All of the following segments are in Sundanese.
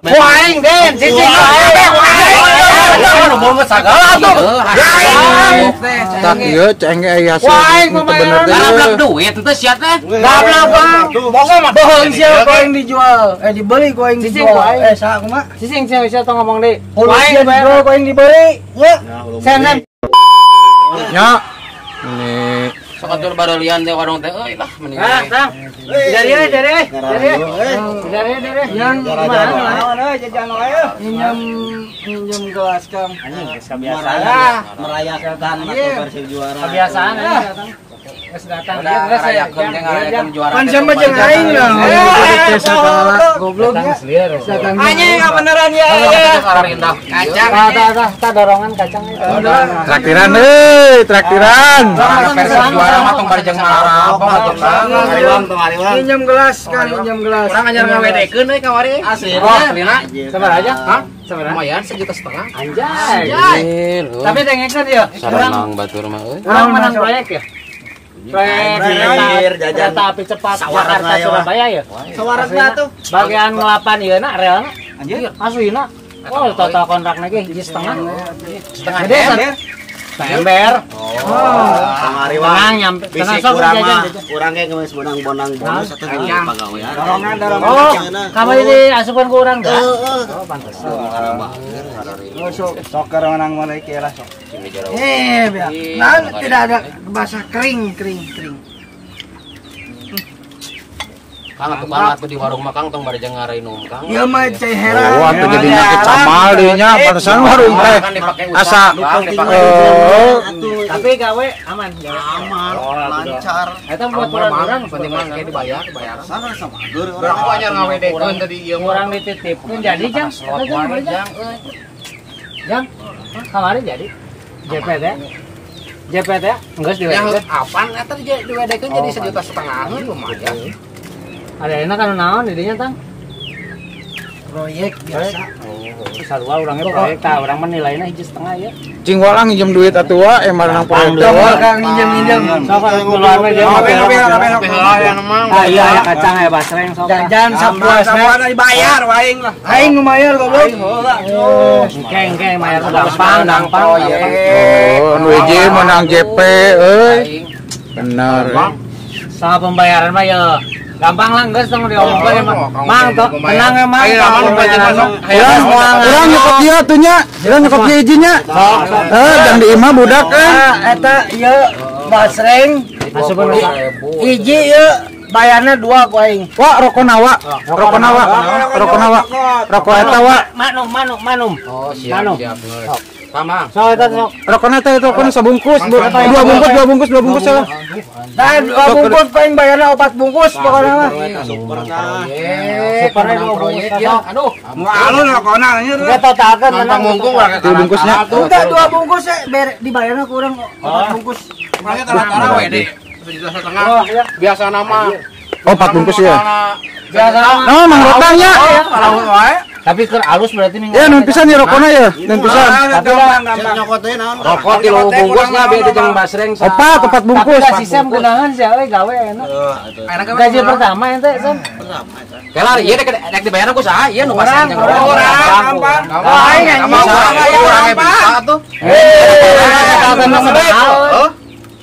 Aing Den, cicing aing. Nu sagala tuh. Tak ieu ceng ge aya hasil teu bener teh. Gablak duit teh sia teh. Gablak Bang. Bohong sia ku aing dijual. Eh dibeli ku aing dijual. Eh saha kumaha? Cicing sia sia tong ngomong deui. Hulu sia dijual ku aing dibeli. Ye. Sen. Nya. Ini sok atuh bareulian teh warung teh euy lah mending. Ah, Tang. Dari euy, dari euy. Dari dari dari. Yang kumaha euy jajan wae. Minjem minjem gelas Kang. Anjing geus kebiasaan. Merayakan atau Persib juara. Kebiasaan anjing datang. Geus datang ieu geus ngarayakeun teh ngarayakeun juara. Pan sama jeung aing lah. Goblok ya. Anjing beneran ya. Kacang. Tah tah dorongan kacang itu. Traktiran euy, traktiran. Persib juara mah tong bari jeung marapong atuh Kang. Ngariwang tong ngariwang. Minjem gelas Kang, minjem gelas. Urang anyar ngawedekeun euy kamari. Asli. Oh, aslina. Sabar aja. Hah? Sabar. Lumayan 1,5 juta. Anjay. Tapi dengekeun ya. Urang batur mah euy. Urang menang proyek ya. Proyek kereta api cepat Jakarta Surabaya ya. Sawaratna tuh. Bagian ngelapan ieu na relna. Anjir. Aslina. Oh, total kontrakna ge 1,5. Setengah ember. Ember. Oh, tenang nyampe. Tenang sok jajan. Urang ge geus bonang-bonang bonus atuh di pagawean. Dorongan dorongan. Oh, kamu ini asupan ku urang dah. Oh, pantes. Oh, sok sok menang mana iki lah sok. Eh, nah, tidak ada bahasa kering kering kering. Kang atuh Kang atuh di warung mah Kang tong bari jeung ngarainum Kang. Ieu mah cai heran. Oh, atuh jadi nyakit camal deui nya pantesan warung teh. Asa tapi gawe aman, gawe aman, lancar. Eta buat orang penting mah kayak dibayar, dibayar. Sama sama. Urang mah anyar ngawedekeun tadi ieu mah. Urang dititipkeun jadi jang. Jang. Jang, kamari jadi. JP teh. JP teh geus diwedekeun. Apaan eta diwedekeun jadi 1,5 juta lumayan. Ada enak kan naon didinya Tang? Proyek biasa. Oh, sarua urangnya proyek tah urang mah nilaina 1,5 ya. Cing walang nginjem duit atuh wa emang nang proyek teh. Kang nginjem-nginjem. Sok keluar mah dia. Ah iya ya kacang ya basreng sok. Jajan sapuasna dibayar waing lah. Aing nu mayar goblok. Engke engke mayar gampang gampang. Oh, nu hiji menang JP euy. Bener. Sama pembayaran mah ya. Gampang lah, geus tong diomongkeun ya mah. Mang, tenang ya Mang. Urang nyokot ieu atuh nya. Urang nyokot ieu hiji nya. Heuh, jang di imah budak kan. Eta ieu basreng hiji ieu bayarna 2 ku aing. Wa rokona wa. Rokona wa. Rokona wa. Rokok eta wa. Manum manum manum. Oh, siap siap. Sama. Sok eta sok. Rokona teh rokona sabungkus, 2 bungkus, 2 bungkus, 2 bungkus ya. Nah, 2 bungkus paling bayarna 4 bungkus pokokna mah. Super tah. Super 2 bungkus ya. Aduh, mau alun rokona anjir. Enggak totalkeun menang mungkung urang 3 bungkusnya. Enggak 2 bungkus dibayarna kurang 4 bungkus. Makanya tara-tara we deh. 1,5 juta. Biasa nama. Oh, 4 bungkus ya. Biasa. Oh, Mang Rotangnya. Tapi keur alus berarti minggu. Ya, nun pisan ya rokona ya. Nun pisan. Tapi nyokot teh naon? Rokok 3 bungkus nya beda jeung basreng. Opat, 4 bungkus. Tapi sistem gunahan sih euy gawe enak. Gaji pertama ente, Sam. Pertama eta. Kelar ieu dek dibayar ku saha? Ieu nu basreng jeung urang. Gampang. Aing urang bisa atuh.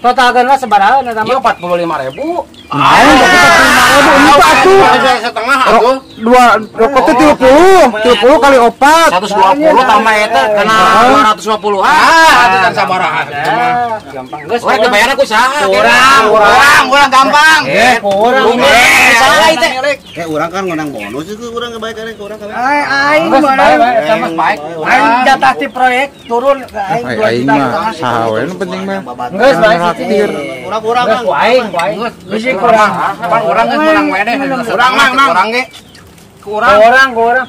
Totalkeun lah sabaraha eta mah? Ieu 45.000. Aing 45.000 ini atuh. Setengah atuh. Dua rokok teh 30, 30 kali 4. 120 tambah eta kena 250. Ah, atuh kan sabaraha kitu mah. Gampang. Geus urang dibayarna ku saha? Urang gampang. Kurang. Salah itu. Eh urang kan ngonang bonus itu urang kebaikan ke urang kabeh. Aing mah baik. Aing jatah ti proyek turun ke aing 2 Aing juta mah saha we nu penting mah. Geus bae Traktir. Urang-urang Geus ku aing, ku aing. Bisi kurang. Pan urang geus menang we deh. Urang mang mang. Urang ge. Kurang. Kurang, kurang.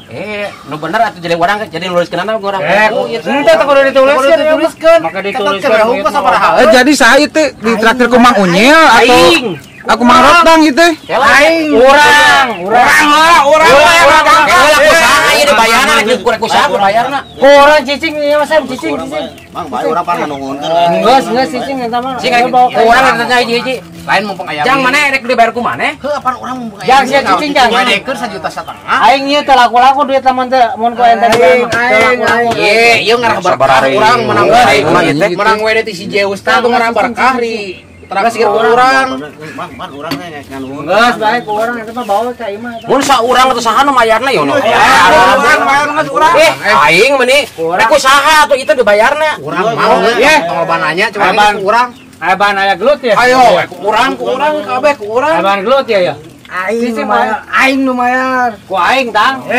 Nu bener atuh jadi urang jadi nuliskeun urang. Henteu teh kudu dituliskeun. Dituliskeun. Maka dituliskeun. Jadi saha ieu teh ditraktir ku Mang Unyil atau aku Mang Rotang ieu teh? Aing. Urang, urang. Urang lah, urang. Urang lah, ku saha ieu dibayaran rek Duit ku rek usaha bayarna. Ku urang cicing ieu mah Sam cicing cicing. Mang bae urang pan nungunkeun. Geus geus cicing eta mah. Cing ku urang eta hiji-hiji. Lain mumpung aya. Jang maneh rek dibayar ku maneh? Heuh apaan urang mumpung aya. Jang sia cicing jang. Wedekeun 1,5 juta. Aing ieu teu laku-laku duit lamun teu mun ku ente dibayar mah. Teu laku-laku. Ye, ieu ngarah berkah urang menang WD. Menang WD ti si Zeus teh ngarah berkah ri. Terakhir urang. Mang, pan urang teh geus nganuhun. Geus bae ku urang eta mah bawa ka imah eta. Mun saurang atau saha nu mayarna yo no. Urang urang. Eh, aing meni. Rek ku saha atuh itu dibayarna. Urang mau ye, tong loba nanya cuma ku urang. Aya bahan aya gelut ya. Ayo, ku urang kabeh ku urang. Aya bahan gelut ya ya. Aing lumayan, aing lumayan. Ku aing tang. Ku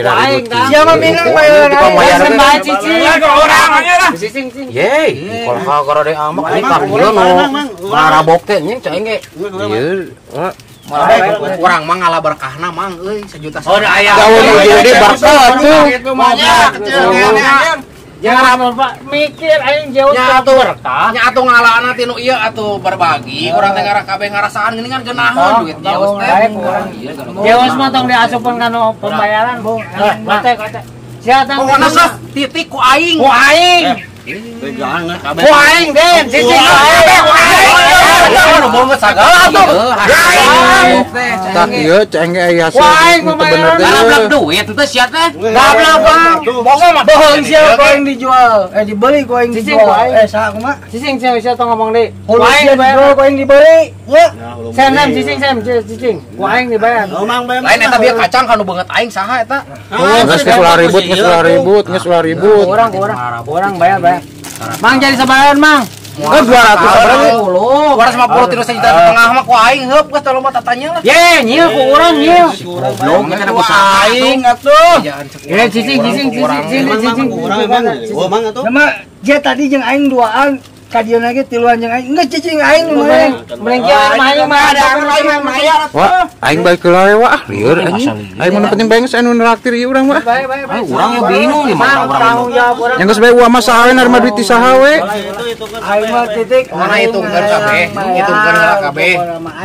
aing tang. Siapa minang bayar? Bayar bae cicing. Ku urang aja lah. Cicing cicing. Ye, kalau garade amak ini kakieu nu marabok teh nya cai ge. Ieu urang mah ngalah berkahna mang euy 1,5 juta. Oh, aya. Jauh jadi berkah tuh. Jangan Pak mikir aing jauh nya atuh ngalana tinu ieu atuh berbagi urang teh ngarah kabeh ngarasaan geuningan geunaheun duit Zeus teh. Zeus mah tong diasupkeun kana pembayaran. Kote kote. Sia tang. Pokona sok titik ku aing. Ku aing. Ku aing Den, cicing ku aing. Nu bohong sagala atuh. Tah ieu ceng ge aya hasil teu bener teh. Gablak duit teh sia teh. Gablak bang. Bohong mah bohong sia ku aing dijual. Dibeli ku aing dijual. Saha kumaha? Cicing sia tong ngomong deui. Ku aing dijual ku aing dibeli. Ye. Sem sem cicing sem cicing. Ku aing dibayar. Lain eta bieu kacang kanu beungeut aing saha eta? Geus ulah ribut, geus ulah ribut, geus ulah ribut. Urang bayar bayar. Mang jadi sabaran mang. Oh 200 sabaraha? 250 tilu 1,5 juta mah ku aing heup geus teu loba tatanya lah. Ye, nyil ku urang nyil. Goblok kita ku aing atuh. Ye, cicing cicing cicing cicing. Urang emang. Oh mang atuh. Sama dia tadi jeung aing duaan ka dieu lagi tiluan jeung aing. Geus cicing aing lumayan. Mending kieu mah aing mah ada anu lain mah mayar atuh. Wah, aing bae heula we wah lieur anjing. Aing mun penting bae geus anu nraktir ieu urang mah. Urang ya bingung gimana urang. Tanggung jawab urang. Yang geus bae uang mah saha we narima duit ti saha we. Aing mah titik. Mana hitungkeun kabeh, hitungkeun heula kabeh.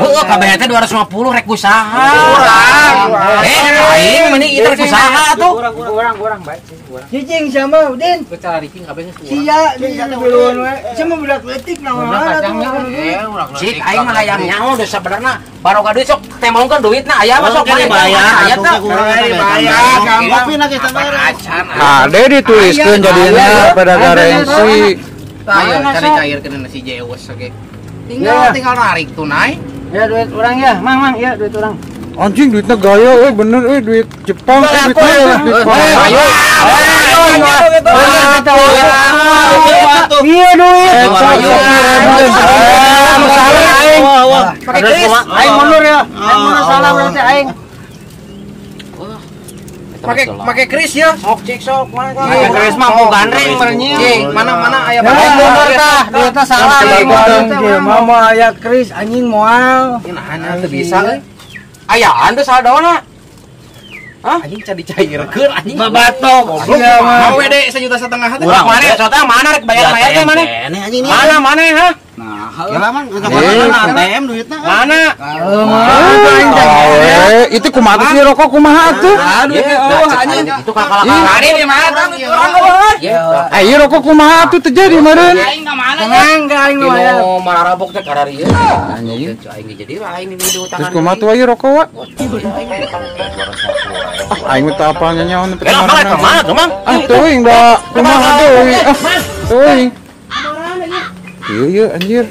Heuh kabeh teh 250 rek ku saha. Urang. Aing meni ieu rek ku saha atuh. Urang bae cicing urang. Cicing sama Udin. Cariking kabeh geus urang. Sia di we. Sia mah budak leutik naon-naon atuh. Cik aing mah hayang nyaho geus sabenerna baroga duit sok temongkeun duitna aya mah sok dibayar aya teh. Dibayar gampang. Kade dituliskeun jadina pada garansi. Ayo cari cairkeun si Zeus oge. Tinggal narik tunai. Ya duit urang ya, mang mang ya duit urang. Anjing duitnya gaya euy bener euy duit Jepang duitnya. Iya duit. Salah aing. Pakai kris. Aing mundur ya. Aing mundur salah berarti aing. Pakai kris ya. Sok cik sok mana Pakai kris mah mau gandreng merenya. Cik, mana-mana aya aing mundur tah, duitna salah. Mama aya kris anjing moal. Nah, teu bisa euy. Ayaan teh saldona. Hah? Anjing can dicairkeun anjing. Babatok. Sia mah. WD 1,5 juta teh. Mana sotang mana rek bayar-bayar teh mana? Mana mana ha? Nah, heula mang mana ATM duitna. Mana? Itu kumaha sih rokok kumaha atuh? Aduh, itu kakak-kakak. Di mana tang urang eueuh. Eh, ieu rokok kumaha atuh terjadi meureun. Aing ka mana? Tenang ka aing lumayan. Mau mararabok teh kararieu. Anjing aing jadi aing ini diutangan. Terus kumaha tuh ieu rokok wa? Aing mah teu apal nyaho teu mana tuh mang? Ah teuing da kumaha deui. Ah teuing. Ieu ieu anjir.